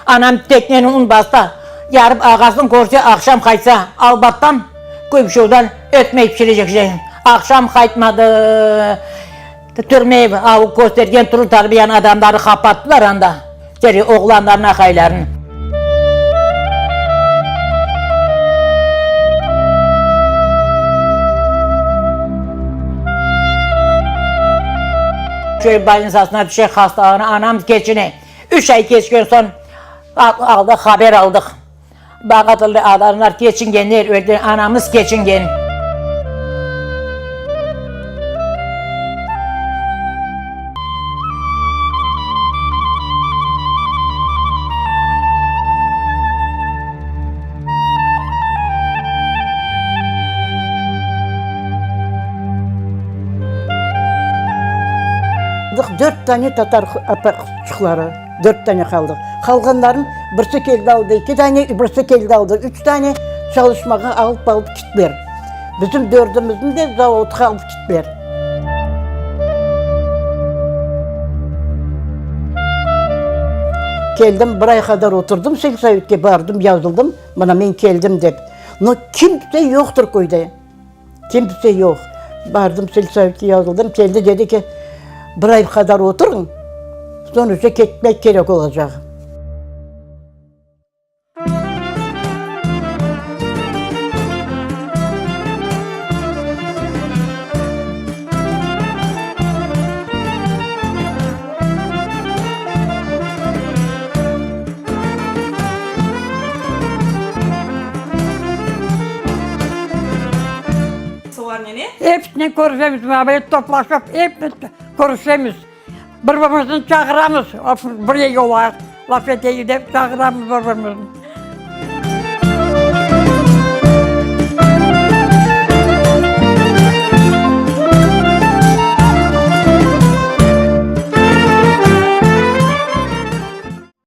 Anam tekneni un basta, yarıp ağasın körse, aqşam qaytsa, Albattan, Köybüşevdan ötmek pişirecek şey. Aqşam qaytmadı. Türme av köstergen turu tarbiyanı adamları qapattılar anda, içeri oğlanlarnı, aqaylarnı. Köy bolnitsasına tüşe hastalana, anam keçine. Üç ay keçken soñ aldıq, haber aldıq. Bağatıldı adamlar keçingenler, öldi, anamız keçingen. Dört tane tatar apaqçıqları, dört tane qaldıq. Qalğanların birisi keldi aldı eki tane, birisi keldi aldı üç tane çalışmağa alıp alıp kittiler. Bizim dördümizni de zavodqa alıp kittiler. Keldim, bir ay qadar oturdım selsovetke bardım, yazıldım, mına men keldim dep. No, kimse yoqtır köyde. Kimse yoq. Bardım selsovetke yazıldım, keldi dedi ki, bir ay qadar oturıñ, soñ ise ketmek kerek olacaq. Episinen körüşemiz, mına böyle toplaşıp, epimiz körüşemiz. Bir-birimizni çağıramız, bir yerge olayıq, laf eteyik dep çağıramız bir-birimizni.